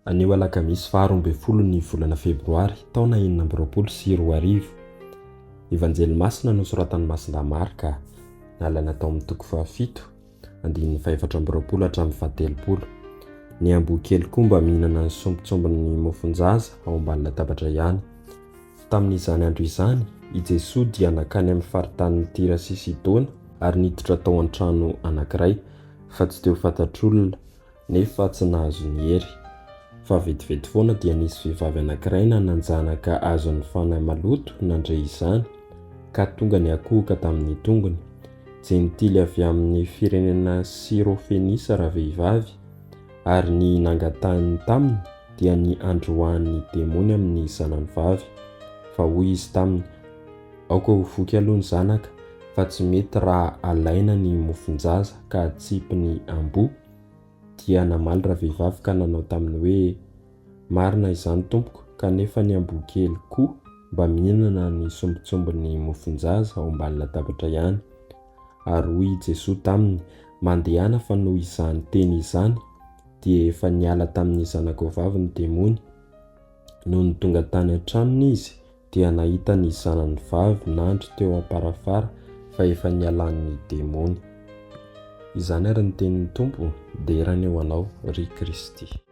Anio alakamisy faha 12 ny volana febroary taona 2026. Evanjely masina nosoratan'i Masindahy Marka, nalaina tao amin'ny toko fahafito, andininy fahefatra amby roapolo hatramin'ny fahatelopolo. Ny amboa kely koa mba mihinana ny sombintsombin'ny mofon-jaza ao ambany latabatra ihany. Tamin'izany andro izany, i Jesoa dia nankany amin'ny faritanin'i Tyra sy Sidona ary niditra tao an-trano anankiray, fa tsy teo fantatr'olona, nefa tsy nahazo ny hery. Fa vetivety foana dia nisy vehivavy anankiray nanan-janaka azon'ny fanahy maloto nandre izany, ka tonga niankohoka tamin'ny tongony. Jentily avy amin'ny firenena Syrofenisa ravehivavy, ary ny nangatahiny taminy dia ny handroahany ny demony amin'ny zanany vavy. Fa hoy izy taminy, Aoka ho voky aloha ny zanaka, fa tsy mety raha alaina ny mofon-jaza ka atsipy ny amboa. Dia namaly ravehivavy ka nanao taminy hoe, Marina izany, tompoko, kanefa ny amboa kely koa mba mihinana ny sombintsombin'ny mofon-jaza ao ambany latabatra ihany. Ary hoy i Jesoa taminy, Mandehana fa noho izany teny izany dia efa niala tamin'ny zanakao vavy ny demony. Nony tonga tany an-tranony izy dia nahita ny zanany vavy nandry teo am-parafara fa efa nialan'ny demony. Izany ary ny tenin'ny Tompo, dera anie ho Anao, ry Kristy.